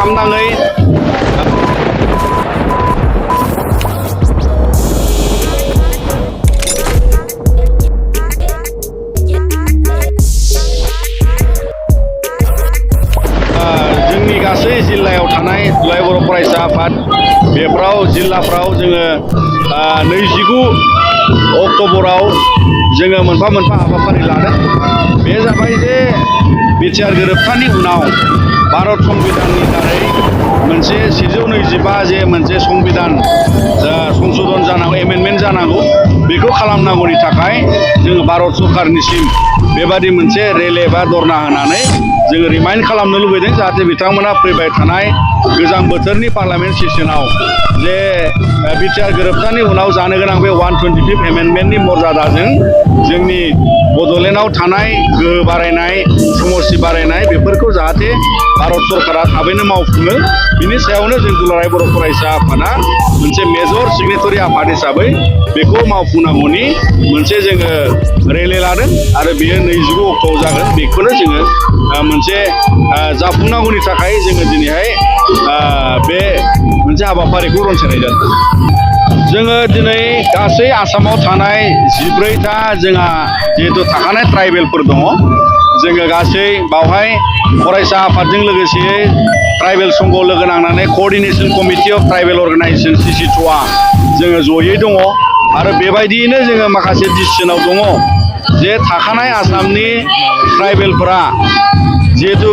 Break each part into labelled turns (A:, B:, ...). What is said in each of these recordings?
A: आसाम नाङै जोंनि गासै जिल्लायाव थानाय दुलाराय बर' फरायसा आफाद बेफ्राव जिल्लाफ्राव जोङो 29 अक्ट'बराव जोङो मोनफा मोनफा हाबाफारि लादों। बे जाबाय जे बिटिआर गोरोबथानि उनाव भारत संबिधाननि दारै मोनसे 725 जे मोनसे संबिधान संशोधन जानांगौ एमेन्डमेन्ट जानांगौ बेखौ खालामनांगौनि थाखाय जोङो भारत सरकारनिसिम बेबादि मोनसे रेले बा धरना होनानै जोङो रिमाइन्ड खालामनो लुबैदों जाहाथे बिथांमोना फैबाय थानाय गोजां बोथोरनि पार्लामेन्ट सेसनाव जे बिटिआर गोरोबथानि उनाव जानो गोनां बे 125 एमेन्डमेन्टनि मर्यादाजों जोंनि बड'लेण्डआव थानाय गोहो बारायनाय समस्ति बारायनाय बेफोरखौ जाहाथे भारत सरकारा थाबैनो मावफुङो बिनि सायावनो जों दुलाराय बर' फरायसा आफादा मोनसे मेजर सिगनेटरि आफाद हिसाबै बेखौ मावफुंनांगौनि मोनसे जोङो रेले लादों आरो बेयो 29 अक्ट'आव जागोन बेखौनो जोङो मोनसे जाफुंनांगौनि थाखाय जोङो दिनैहाय बे मोनसे हाबाफारिखौ रनसायनाय जादों। जोङो दिनै गासै आसामाव थानाय 14टा जोंहा जिहेतु थाखानाय ट्राइबेलफोर दङ जोङो गासै बावहाय फरायसा आफादजों लोगोसे ट्राइबेल संघ लोगो नांनानै क'अर्डिनेशन कमिटि अफ ट्राइबेल अर्गानाइजेशन CC2आ जोङो जयै दङ आरो बेबायदियैनो जोङो माखासे डिसिसनाव दङ जे थाखानाय आसामनि ट्राइबेलफोरा जिहेतु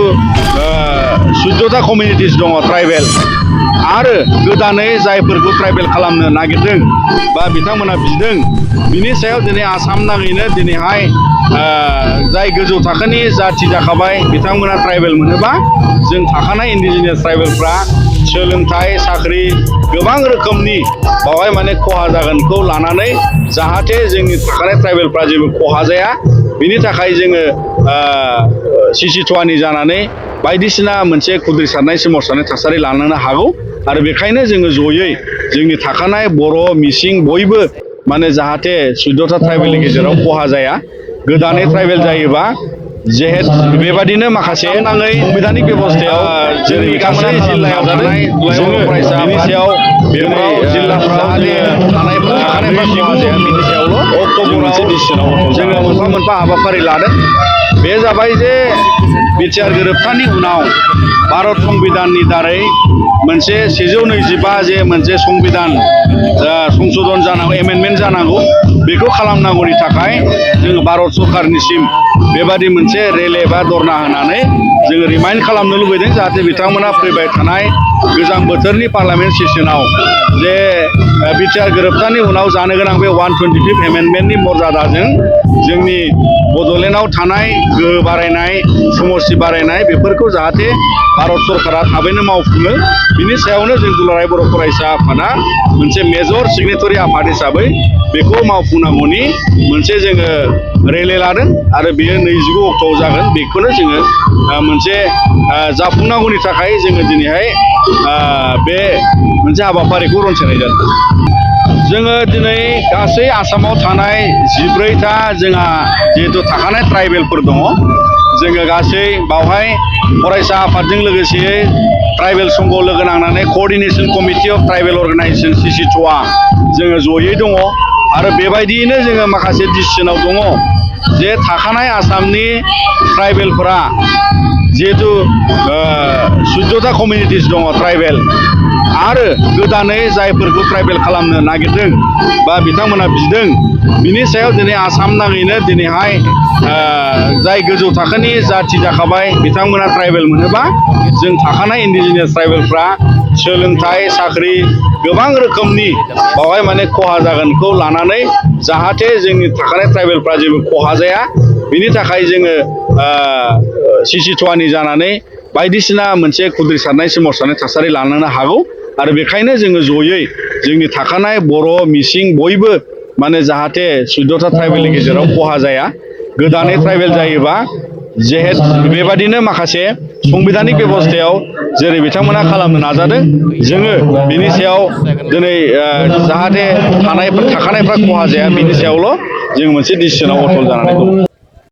A: 14टा कमिउनिटिस दङ ट्राइबेल आरो गोदानै जायफोरखौ ट्राइबेल खालामनो नागिरदों बा बिथांमोना बिदों बिनि सायाव दिनै आसाम नाङैनो दिनैहाय जाय गोजौ थाखोनि जाथि जाखाबाय बिथांमोना ट्राइबेल मोनोबा जों थाखानाय इन्डिजिनियास ट्राइबेलफ्रा सोलोंथाइ साख्रि गोबां रोखोमनि बावहाय माने खहा जागोनखौ लानानै जाहाथे जोंनि थाखानाय ट्राइबेलफ्रा जेबो खहा जाया बिनि थाखाय जोङो CC2आनि जानानै बायदिसिना मोनसे खुद्रिसारनाय सोमावसारनाय थासारि लानो हागौ आरो बेखायनो जोङो जयै जोंनि थाखानाय बर' मिसिं बयबो माने जाहाथे 14टा ट्राइबेलनि गेजेराव खहा जाया गोदानै ट्राइबेल जायोबा जेहेतु बेबादिनो माखासे नाङै संबिधानिक बेबस्थायाव जेरै गासै जिल्लायाव थानाय जोङो बिनि सायाव बेफ्राव जिल्लाफ्राव थाखानायफ्रा खहा जाया बिनि सायावल' अक्ट'बराव जोङो मोनफा मोनफा हाबाफारि लादों। बे जाबाय जे बिटिआर गोरोबथानि उनाव भारत संबिधाननि दारै मोनसे 725 जे मोनसे संबिधान संशोधन जानांगौ एमेन्डमेन्ट जानांगौ बेखौ खालामनांगौनि थाखाय जोङो भारत सरकारनिसिम बेबादि मोनसे रेले बा धरना होनानै जोङो रिमाइन्ड खालामनो लुबैदों जाहाथे बिथांमोना फैबाय थानाय गोजां बोथोरनि पार्लामेन्ट सेसनाव जे बिटिआर गोरोबथानि उनाव जानो गोनां बे 125 एमेन्डमेन्टनि मर्यादाजों जोंनि बड'लेण्डआव थानाय गोहो बारायनाय समस्ति बारायनाय बेफोरखौ जाहाथे भारत सरकारा थाबैनो मावफुङो बिनि सायावनो जों दुलाराय बर' फरायसा आफादा मोनसे मेजर सिगनेटरि आफाद हिसाबै बेखौ मावफुंनांगौनि मोनसे जोङो रेले लादों आरो बेयो 29 अक्ट'आव जागोन बेखौनो जोङो मोनसे जाफुंनांगौनि थाखाय जोङो दिनैहाय बे मोनसे हाबाफारिखौ रनसायनाय जादों। जोङो दिनै गासै आसामाव थानाय 14टा जोंहा जिहेतु थाखानाय ट्राइबेलफोर दङ जोङो गासै बावहाय फरायसा आफादजों लोगोसे ट्राइबेल संघ लोगो नांनानै क'अर्डिनेशन कमिटि अफ ट्राइबेल अर्गानाइजेशन CC2आ जोङो जयै दङ आरो बेबायदियैनो जोङो माखासे डिसिसनाव दङ जे थाखानाय आसामनि ट्राइबेलफोरा जिहेतु 14टा कमिउनिटिस दङ ट्राइबेल आरो गोदानै जायफोरखौ ट्राइबेल खालामनो नागिरदों बा बिथांमोना बिदों बिनि सायाव दिनै आसाम नाङैनो दिनैहाय जाय गोजौ थाखोनि जाथि जाखाबाय बिथांमोना ट्राइबेल मोनोबा जों थाखानाय इन्डिजिनियास ट्राइबेलफ्रा सोलोंथाइ साख्रि गोबां रोखोमनि बावहाय माने खहा जागोनखौ लानानै जाहाथे जोंनि थाखानाय ट्राइबेलफ्रा जेबो खहा जाया बिनि थाखाय जोङो CC2आनि जानानै बायदिसिना मोनसे खुद्रिसारनाय सोमावसारनाय थासारि लानो हागौ आरो बेखायनो जोङो जयै जोंनि थाखानाय बर' मिसिं बयबो माने जाहाथे 14टा ट्राइबेलनि गेजेराव खहा जाया गोदानै ट्राइबेल जायोबा जेहेतु बेबादिनो माखासे संबिधानिक बेबस्थायाव जेरै बिथांमोना खालामनो नाजादों जोङो बिनि सायाव दिनै जाहाथे थाखानायफ्रा खहा जाया बिनि सायावल' जों मोनसे डिसिसनाव अटल जानानै दं।